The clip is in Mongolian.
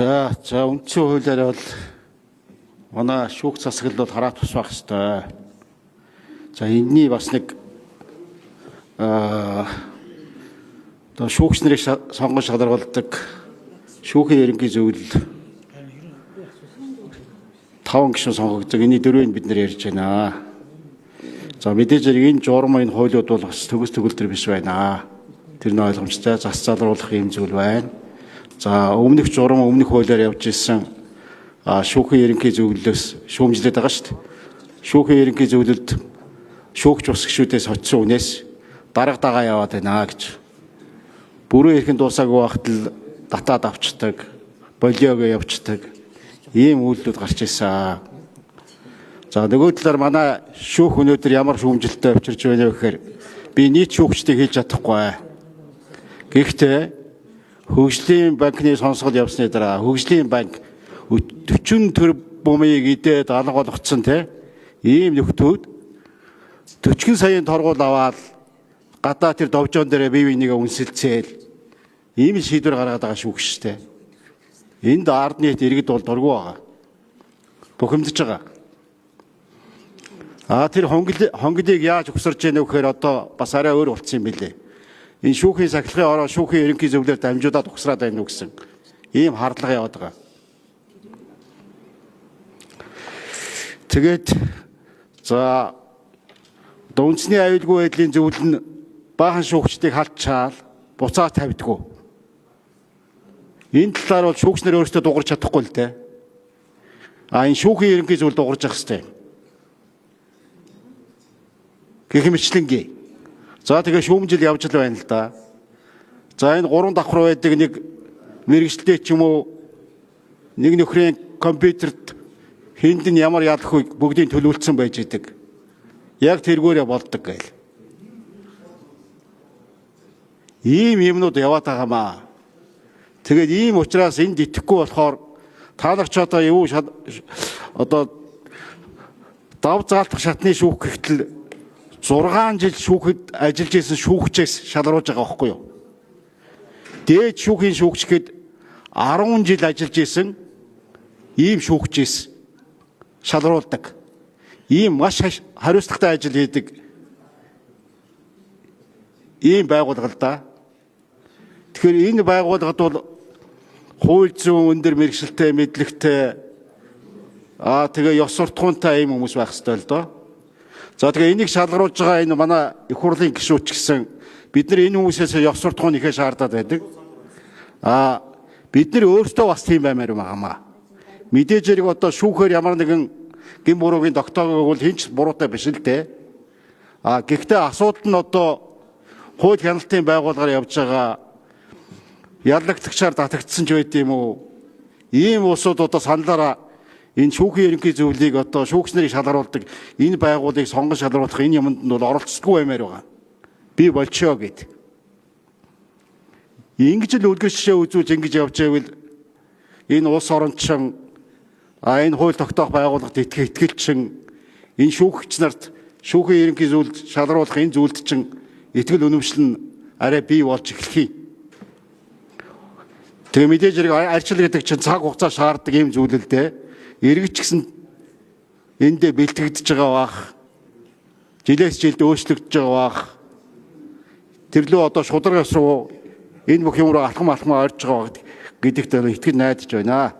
За үндсэн хуулиар бол манай шүүх засаглал бол хараат тус байх ёстой. За энэний бас нэг одоо шүүгч нарыг сонгон шалгаруулдаг шүүхийн ерөнхий зөвлөл 5 гишүүн сонгогддог. Энэний дөрвийг бид нэр ярьж байна. За мэдээж хэрэг энэ журам энэ хуулиуд бол бас төгс төгөлдөр биш байна. Тэр нь ойлгомжтой зас залруулах юм зүйл байна. За өмнөх журам өмнөх хуулиар явж исэн шүүхийн ерөнхий зөвлөлөөс шүүмжлээд байгаа шүү дээ. Шүүхийн ерөнхий зөвлөлд шүүгч ус гишүүдээс очсон үнээс дарга дагаа яваад байна гэж. Бүрэн эрхэн дуусаагүй байхад л татаад авчдаг, болиогоо явцдаг ийм үйлдэлүүд гарч ирсэн. За нөгөө талаар манай шүүх өнөөдөр ямар шүүмжлэлтэй авчирч байна вэ гэхээр би нийт шүүгчдийг хэлж чадахгүй. Гэхдээ Хөгжлийн банкны сонсгол явсны дараа Хөгжлийн банк 40 тэрбумыг идээд алга болгоцсон те ийм нөхдүүд 40 саяын торгуул аваад гадаа тэр довжоон дээр бие бинийгээ үнсэлцээл ийм шийдвэр гаргаад байгаа шүүгчтэй. Энд ард нийт иргэд бол дургүй байгаа. Бухимдаж байгаа. А тэр хонголыг яаж өгсөрж яах вэ гэхээр одоо бас арай өөр болцсон юм билээ. Энэ шүүхийн сахилгын ороо шүүхийн ерөнхий зөвлөлөөр дамжуулаад угсраад байна уу гэсэн ийм хардлага яваад байгаа. Тэгээд за одоо үндэсний аюулгүй байдлын зөвлөл нь баахан шүүгчдийг халдчаал буцаа тавьдгүй. Энэ талаар бол шүүгч нар өөрсдөө дуурч чадахгүй л дээ. А энэ шүүхийн ерөнхий зөвлөл дуурж явах хэрэгтэй. Гэх мэтлэнгээ. За тэгээ шүүмжил явж л байна л да. За энэ 3 давхар байдаг нэг мэрэгчлээ ч юм уу нэг нөхрийн компьютерт хүнд нь ямар ялах вэ бүгдийг төлөвлөсөн байж идэг. Яг тэргээрээ болдог гээл. Ийм юмнууд яваад байгаамаа. Тэгээд ийм учраас энд итгэхгүй болохоор та нар ч одоо юу одоо дав заалтах шатны шүүх гэхтэл 6 жил шүүхэд ажиллаж исэн шүүгчээс шалруулж байгаа байхгүй юу? Дээд шүүхийн шүүгч гэхэд 10 жил ажиллаж исэн ийм шүүгчээс шалруулдаг. Ийм маш хариуцлагатай ажил хийдэг ийм байгууллага л да. Тэгэхээр энэ байгууллагад бол хууль зүйн өндөр мэргэжилтэй, мэдлэгтэй тэгээ ёс суртахуунтай ийм хүмүүс байх ёстой л доо. За тэгээ энийг шалгаруулж байгаа энэ манай их хурлын гишүүд ч гэсэн бид нар энэ хүмүүсээс ёс суртахуун ихэ шаардаад байдаг. Бид нар өөрсдөө бас тийм баймаар юм аамаа. Мэдээж хэрэг одоо шүүхээр ямар нэгэн гэм буруугийн тогтоогыг бол хэн ч буруутай биш л дээ. Гэхдээ асуудал нь одоо хууль хяналтын байгууллагаар явж байгаа яллаглагчаар татагдсан ч байд юм уу? Ийм улсууд одоо саналаараа энэ шүүхийн ерөнхий зөвлөлийг одоо шүүгч нарыг шалгаруулдаг энэ байгууллагыг сонгон шалгаруулах энэ юмд нь бол оролцдоггүй баймаар байгаа. Би болчихоо гэд. Ингэж л үлгэр жишээ үзүүлж ингэж явж байвал энэ улс орон чин энэ хууль тогтоох байгууллагад итгэх итгэл чин энэ шүүгч нарт шүүхийн ерөнхий зөвлөлд шалгаруулах энэ зүйлд чин итгэл үнэмшил нь арай бий болж эхлэх юм. Тэгээ мэдээж хэрэг арчил гэдэг чинь цаг хугацаа шаарддаг ийм зүйл л дээ. Иргэч гэсэн эндээ бэлтгэгдэж байгаа бах. Жилээс жилд өөрчлөгдөж байгаа бах. Тэр лөө одоо шударга ёс руу энэ бүх юм руу алхам алхмаа орж байгаа гэдэгт итгэл найдаж байна.